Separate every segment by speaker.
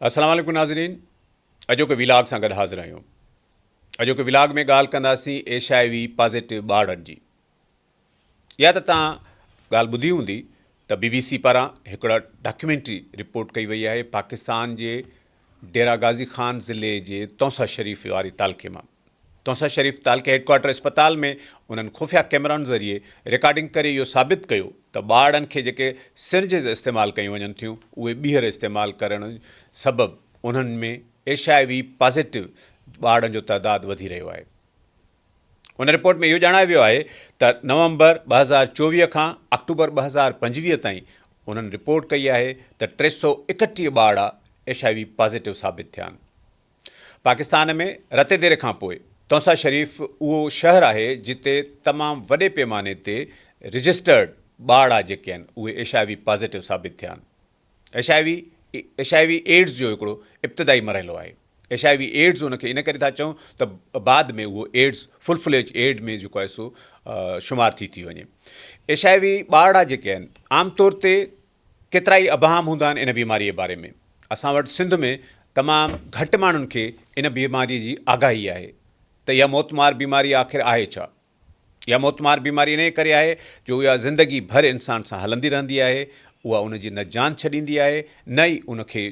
Speaker 1: السلام عليڪم ناظرين اڄوڪي ويلاگ سان گڏ حاضر آهيون اڄوڪي ويلاگ ۾ ڳالهه ڪنداسين ايڇ I V positive ٻارڙن جي اها ته توهان ڳالهه ٻڌي هوندي ته بي بي سي پاران هڪڙا ڊاڪيومينٽري رپورٽ ڪئي وئي آهي پاڪستان جي ڊيرا غازي خان ضلعي جي تونسا شريف واري تعلقي مان تونسا شريف تعلقي هيڊ ڪوارٽر اسپتال ۾ انهن خفيه ڪئميرائن ذريعي رڪارڊنگ ڪري اهو ثابت ڪيو ته ٻارڙن کي جيڪي سرنجز استعمال ڪيون وڃن ٿيون اهي ٻيهر استعمال ڪرڻ سبب انهن ۾ ايڇ I V positive ٻارڙن جو تعداد وڌي رهيو آهي. ان رپورٽ ۾ اهو ڄاڻايو ويو آهي ته نومبر 2024 کان آڪٽوبر 2025 تائين انهن رپورٽ ڪئي آهي ته 331 ٻارڙا ايڇ I V positive ثابت ٿيا آهن. پاڪستان ۾ رتيديري کان پوء تونسا شريف اهو شهر آهي جتي تمام وڏي پيماني تي رجسٽرڊ ٻارڙا جيڪي آهن اهي ايڇ I V positive ثابت ٿيا آهن. H I V H I V AIDS جو هڪڙو ابتدائي مرحلو آهي. ايڇ I V AIDS ان کي ان ڪري ٿا چئون ته بعد ۾ اهو ايڊز فل فليج ايڊ ۾ جيڪو آهي سو شمار ٿي ٿي وڃي. ايڇ I V ٻارڙا جيڪي آهن عام طور تي ڪيترائي ابهام هوندا آهن ان بيماريء جي باري ۾. اسان وٽ سنڌ ۾ تمام گهٽ ماڻهن کي ان بيماريء جي آگاهي آهي ته اها موتمار بيماري آخر آهي ڇا؟ اها موتمار بيماري انهيء ڪري آهي جو اها زندگي ڀر انسان سان هلندي رهندي آهي، اها ان جي نه جان ڇڏيندي آهي نه ئي ان کي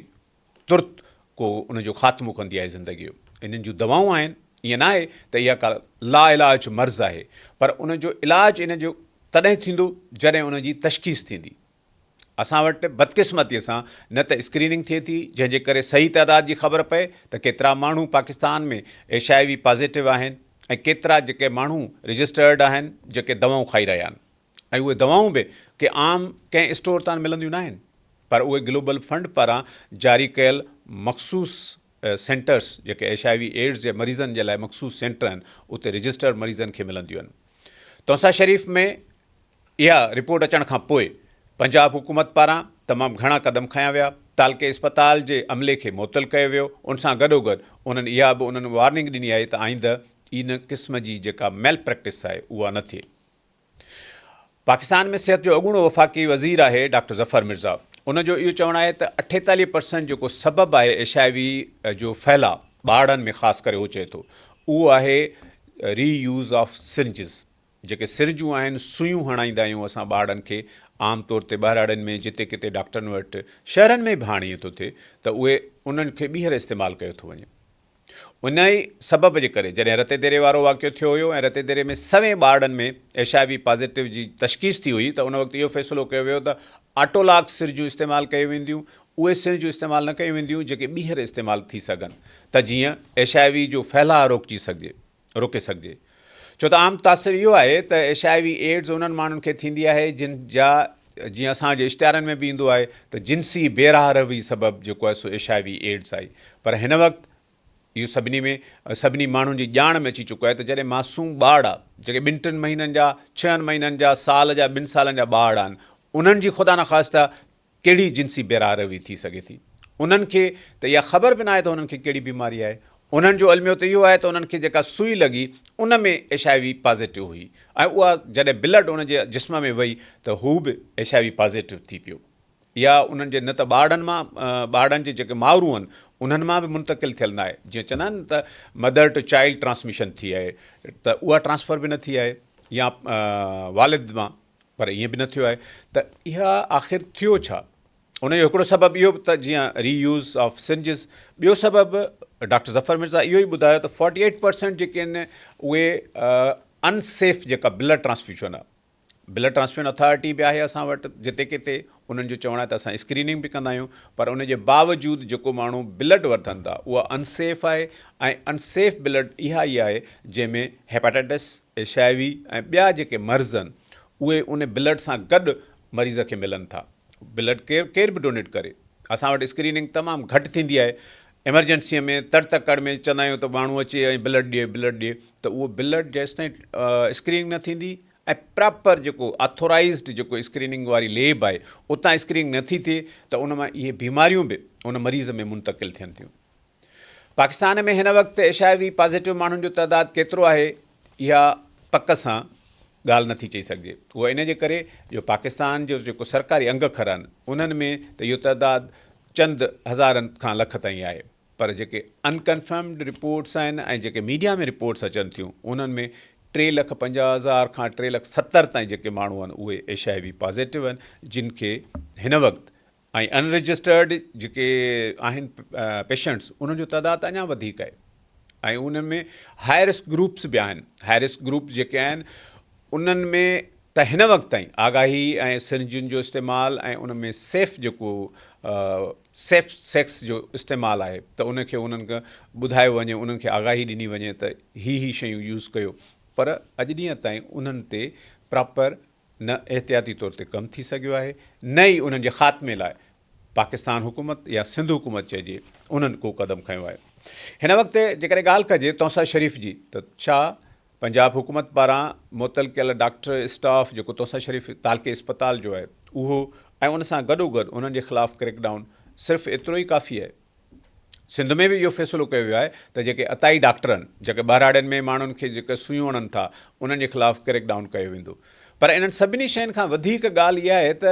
Speaker 1: ترت ڪو ان جو خاتمو ڪندي آهي زندگيء جو. انهن جون دوائون آهن، ائين ناهي ته اها ڪا لاعلاج مرض آهي پر ان جو علاج ان جو تڏهن ٿيندو جڏهن ان جي تشخيص ٿيندي. اسان وٽ بدقسمتيء سان نه ته اسڪريننگ ٿئي ٿي جنهن جي ڪري صحيح تعداد جي خبر پئي ته ڪيترا ماڻهو Pakistan ۾ H I V positive آهن ۽ ڪيترا جيڪي ماڻهو رجسٽرڊ آهن جيڪي دوائون کائي رهيا آهن ۽ اهي دوائون به ڪي عام ڪنهن اسٽور تان ملنديون ناهن پر اهي گلوبل فنڊ پاران جاري ڪيل مخصوص سينٽرس جيڪي ايڇ I V AIDS جي مريضن جي لاء مخصوص سينٽر آهن اتي رجسٽرڊ مريضن کي ملنديون آهن. تونسا شريف ۾ اها رپورٽ اچڻ کان پوء پنجاب حڪومت پاران تمام گهڻا قدم کنيا ويا، تعلقي اسپتال جي عملي کي معطل ڪيو ويو، ان سان گڏوگڏ انهن اها به انهن وارننگ ڏني آهي ته آئنده ان قسم جي جيڪا ميل پريڪٽس آهي اها نه ٿئي. پاڪستان ۾ صحت جو اڳوڻو وفاقي وزير آهي ڊاڪٽر ظفر مرزا ان جو اهو چوڻ آهي ته 48 پرسنٽ جيڪو سبب آهي ايڇ I V جو ڦهلاء ٻارڙن ۾ خاص ڪري هو چئي ٿو اهو آهي ري يوز آف سرنجز جيڪي سرنجون آهن سوئيون هڻائيندا آهيون اسان ٻارڙن کي عام طور تي ٻهراڙين ۾ جتي ڪٿي ڊاڪٽرن وٽ شهرن ۾ به هاڻي ائين ٿو ٿئي ته اهي انهن کي ٻيهر استعمال ڪيو ٿو وڃي. انهيء سبب جي ڪري جڏهن رتي ديري وارو واقعو ٿيو هيو ۽ رتي ديري ۾ سوين ٻارڙن ۾ ايڇ I V positive جي تشخيص ٿي هئي ته ان وقت اهو فيصلو ڪيو ويو ته آٽولاگ سرنجون استعمال ڪيون وينديون، اهي سرنجون استعمال نه ڪيون وينديون جيڪي ٻيهر استعمال ٿي سگهن ته جيئن ايڇ I V جو ڦهلاء روڪجي سگهجي روڪي سگهجي. ڇو ته عام تاثر اهو آهي ته ايڇ I V AIDS انهن ماڻهن کي ٿيندي آهي جن جا جيئن اسان جي اشتهارن ۾ به ايندو آهي ته جنسي بي راهه روي سبب جيڪو آهي سو ايڇ I V AIDS آئي پر هن وقت اهو سڀني ۾ سڀني ماڻهن جي ڄاڻ ۾ اچي چڪو آهي ته جڏهن معصوم ٻارڙا جيڪي ٻن ٽن مهينن جا ڇهن مهينن جا سال جا ٻن سالن جا ٻارڙا آهن انهن جي خدا نخواسته ڪهڙي جنسي بي راهه روي ٿي سگهي ٿي انهن کي ته اها خبر به ناهي ته انهن کي ڪهڙي بيماري آهي انهن جو الميو ته اهو آهي ته انهن کي جيڪا سوئي لڳي ان ۾ ايڇ I V positive هئي ۽ اها جڏهن بلڊ ان جي جسم ۾ وئي ته هو به ايڇ I V positive ٿي پيو يا انهن جي نه ته ٻارڙن مان ٻارڙن جي جيڪي مائرون آهن انهن مان به منتقل ٿيل ناهي جيئن چوندا آهن ته مدر ٽو چائلڊ ٽرانسميشن ٿي آهي ته اها ٽرانسفر به نه ٿي آهي يا والد مان پر ائين به نه ٿيو آهي ته اها آخر ٿيو ڇا ان جو هڪڙو سبب اهو به ته جيئن ري يوز آف سرنجز ٻيو سبب ڊاڪٽر ظفر مرزا اهو ئي ٻڌايو ته 48 پرسنٽ جيڪي آهن اهي ان سيف جيڪا بلڊ ٽرانسفيوشن آهي بلڊ ٽرانسفيوشن اٿارٽي به آهي اسان وٽ جتي ڪٿي انهن جو چوڻ آهي ته اسان اسڪريننگ به ڪندا آهيون پر ان جي باوجود جيڪو ماڻهو بلڊ وٺن ٿا اها انسيف آهي ۽ انسيف بلڊ اها ئي آهي جنهن ۾ هيپاٽائٽس، ايڇ I V ۽ ٻيا جيڪي مرض آهن اهي ان بلڊ سان گڏ مريض کي ملن ٿا. بلڊ ڪير ڪير به ڊونيٽ ڪري اسان وٽ اسڪريننگ تمام گهٽ ٿيندي آهي ايمرجنسيء ۾ تڙ تڪڙ ۾ چوندا آهيون ته ماڻهو اچي ۽ بلڊ ڏي بلڊ ڏي ته اهو بلڊ جيستائين اسڪريننگ نه ٿيندي ۽ پراپر جيڪو آٿورائيزڊ جيڪو اسڪريننگ واري ليب آهي اتان اسڪريننگ نه ٿي ٿئي ته ان مان اهي بيماريون به ان مريض ۾ منتقل ٿين ٿيون. پاڪستان ۾ هن وقت ايڇ I V positive ماڻهن جو تعداد ڪيترو آهي اها پڪ سان ڳالهه نه ٿي چئي سگهجي اهو ان جي ڪري جو پاڪستان جو جيڪو سرڪاري انگ اکر آهن انهن ۾ ته اهو تعداد چند هزارن کان لک تائين آهي پر جيڪي ان ڪنفرمڊ رپورٽس آهن ۽ جيڪي ميڊيا ۾ رپورٽس اچن ٿيون انهن ۾ 3,50,000 کان 3,70,000 تائين جيڪي ماڻهو آهن اهي ايڇ I V positive آهن جن کي هن وقت ۽ ان رجسٽرڊ جيڪي آهن پيشنٽس انهن جو تعداد اڃا وڌيڪ آهي ۽ انهن ۾ هاء رسڪ گروپس به آهن. هاء رسڪ گروپ جيڪي آهن انهن ۾ ته هن وقت تائين آگاهي ۽ سرنجن جو استعمال ۽ ان ۾ سيف جيڪو سيف سيڪس جو استعمال آهي ته ان کي انهن کي ٻڌايو وڃي انهن کي آگاهي ڏني وڃي ته هي هي شيون يوز ڪيو پر اڄ ڏينهن تائين انهن تي پراپر نه احتياطي طور تي ڪم ٿي سگهيو آهي نه ئي انهن جي خاتمي لاء پاڪستان حڪومت يا سنڌ حڪومت چئجي انهن ڪو قدم کنيو آهي. هن وقت جيڪڏهن ڳالهه ڪجي تونسا شريف جي ته ڇا پنجاب حڪومت پاران معطل ڪيل ڊاڪٽر اسٽاف جيڪو تونسا شريف تعلقي اسپتال جو آهي اهو ۽ ان سان گڏوگڏ انهن جي خلاف ڪريڪ ڊائون صرف ايترو ئي ڪافي آهي؟ سنڌ ۾ به اهو فيصلو ڪيو ويو آهي ته جيڪي عطائي ڊاڪٽر آهن جيڪي ٻهراڙين ۾ ماڻهن کي جيڪي سوئيون هڻن ٿا انهن جي خلاف ڪريڪ ڊائون ڪيو ويندو پر انهن سڀني شين کان وڌيڪ ڳالهه اها آهي ته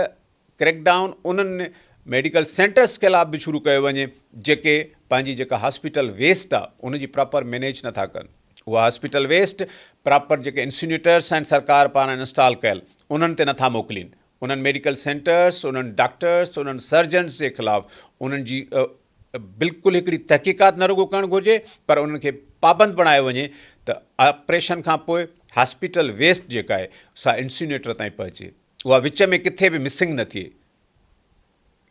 Speaker 1: ڪريڪ ڊائون انهن ميڊيڪل سينٽرس خلاف به شروع ڪيو وڃي جيڪي پنهنجي جيڪا هاسپيٽل ويسٽ آ ان جي پراپر مينيج نٿا ڪن اها هاسپيٽل ويسٽ پراپر جيڪي انسينيٽرس آهن سرڪار پاران انسٽال ڪيل انهن تي نٿا موڪلين انهن ميڊيڪل سينٽرس انهن ڊاڪٽرس انهن سرجنس جي خلاف انهن جي بلڪل هڪڙي تحقيقات نه رڳو ڪرڻ گهرجي پر انهن کي پابند بڻايو وڃي ته آپريشن کان پوء هاسپيٽل ويسٽ جيڪا آهي سا انسينيٽر تائين پهچي اها وچ ۾ ڪٿي به مسنگ نه ٿئي.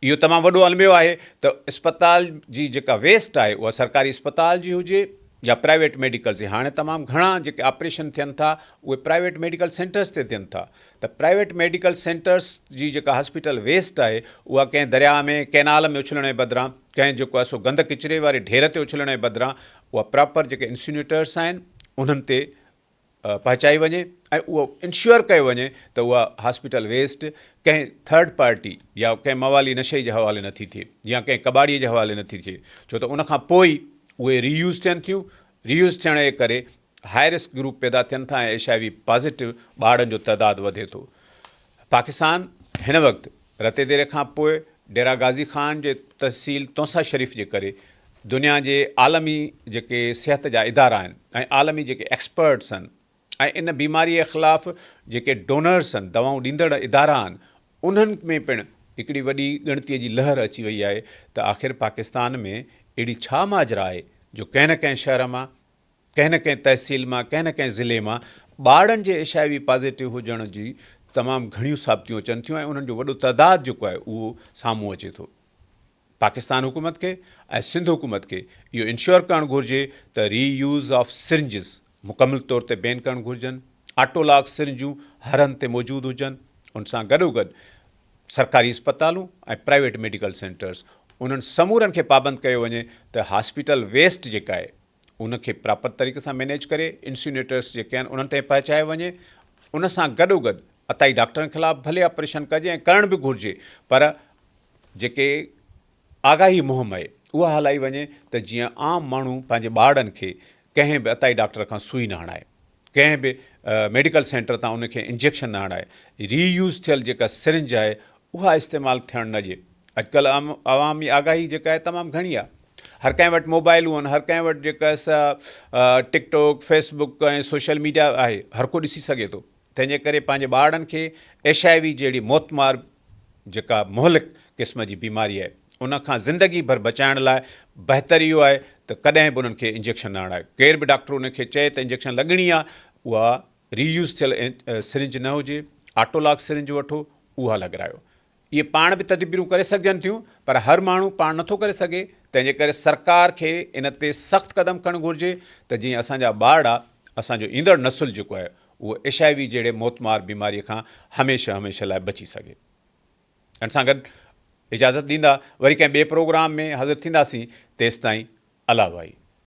Speaker 1: اهو تمام وڏو الميو آهي ته اسپتال جي جيڪا ويسٽ آهي اها سرڪاري اسپتال جي هجي يا پرائيويٽ ميڊيڪل جي هاڻي تمام گهڻا جيڪي آپريشن ٿين ٿا اهي پرائيويٽ ميڊيڪل سينٽرس تي ٿين ٿا ته پرائيويٽ ميڊيڪل سينٽرس جي جيڪا هاسپيٽل ويسٽ آهي اها ڪنهن درياهه ۾ ڪئنال ۾ اڇلڻ جي بدران ڪنهن جيڪو آهي سو گند ڪچري واري ڍير تي اڇلڻ جي بدران اها پراپر جيڪي انسينيٽرس آهن انهن تي پهچائي وڃي ۽ اهو انشيور ڪيو وڃي ته اها هاسپيٽل ويسٽ ڪنهن ٿرڊ پارٽي يا ڪنهن موالي نشئي جي حوالي نه ٿي ٿئي يا ڪنهن ڪٻاڙي جي حوالي نه ٿي ٿئي ڇو ته ان کان پوء ئي اهي ري يوز ٿين ٿيون ري يوز ٿيڻ جي ڪري هاء رسڪ گروپ پيدا ٿين ٿا ۽ ايڇ I V positive ٻارڙن جو تعداد وڌي ٿو پاڪستان هن وقت رتي ديري کان پوء ڊيرا غازي خان جي تحصيل تونسا شريف جي ڪري دنيا جي عالمي جيڪي صحت جا ادارا آهن ۽ عالمي جيڪي ايڪسپرٽس آهن ۽ ان بيماري جي خلاف جيڪي ڊونرس آهن دوائون ڏيندڙ ادارا آهن انهن ۾ پڻ هڪڙي وڏي ڳڻتي جي لهر اچي وئي آهي ته آخر پاڪستان ۾ اهڙي ڇا ماجرا آهي جو ڪنهن نه ڪنهن شهر مان ڪنهن نه ڪنهن تحصيل مان ڪنهن نه ڪنهن ضلعي مان ٻارڙن جي ايڇ I V positive هجڻ جي تمام گهڻيون ثابتيون اچن ٿيون ۽ انهن جو وڏو تعداد جيڪو آهي اهو سامهون اچي ٿو. پاڪستان حڪومت کي ۽ سنڌ حڪومت کي اهو انشور ڪرڻ گهرجي ته ري يوز آف سرنجز مڪمل طور تي بين ڪرڻ گهرجن، آٽو لاڪ سرنجون هر هنڌ تي موجود هجن، ان سان گڏوگڏ سرڪاري اسپتالون ۽ پرائيويٽ ميڊيڪل سينٽرز انهن سمورن کي پابند ڪيو وڃي ته هاسپيٽل ويسٽ جيڪا آهي ان کي پراپر طريقي سان مينيج ڪري انسيونيٽرس جيڪي آهن انهن تائين پهچايو وڃي ان سان گڏو گڏ عطائي ڊاڪٽرن خلاف ڀلي آپريشن ڪجي ۽ ڪرڻ به گهرجي پر جيڪي آگاهي مهم آهي اها هلائي وڃي ته جيئن عام ماڻهو پنهنجي ٻارڙن کي ڪنهن به عطائي ڊاڪٽر کان سوئي نه هڻائي ڪنهن به ميڊيڪل سينٽر تان ان کي انجيڪشن نه هڻائي ري يوز ٿيل جيڪا سرنج آهي اها استعمال ٿيڻ نه ڏي اڄڪلهه عوامي آگاهي جيڪا آهي تمام گهڻي آهي هر ڪنهن وٽ موبائلون آهن هر ڪنهن وٽ جيڪا سا TikTok Facebook ۽ social media آهي هر ڪو ڏسي سگهي ٿو تنهن جي ڪري پنهنجي ٻارڙن کي ايڇ I V جهڙي موتمار جيڪا مهلڪ قسم جي بيماري آهي ان کان زندگي ڀر بچائڻ لاء بهتر اهو آهي ته ڪڏهن به انهن کي انجيڪشن نه هڻائي ڪير به ڊاڪٽر ان کي چئي ته انجيڪشن لڳڻي آهي اها ري يوز ٿيل سرنج نه هجي آٽولاگ سرنج وٺو اها لڳرايو اهي پاڻ به تدبيرون ڪري سگهجن ٿيون پر هر ماڻهو پاڻ نٿو ڪري سگهي تنهن جي ڪري سرڪار کي ان تي سخت قدم کڻڻ گهرجي ته جيئن اسان جا ٻارڙا اسان جو ايندڙ نسل جيڪو آهي اهو ايڇ I V جهڙي موتمار بيماري کان هميشه هميشه لاء بچي سگهي. ان سان گڏ اجازت ڏيندا وري ڪنهن ٻئي پروگرام ۾ حاضر ٿينداسين تيستائين الله وائي.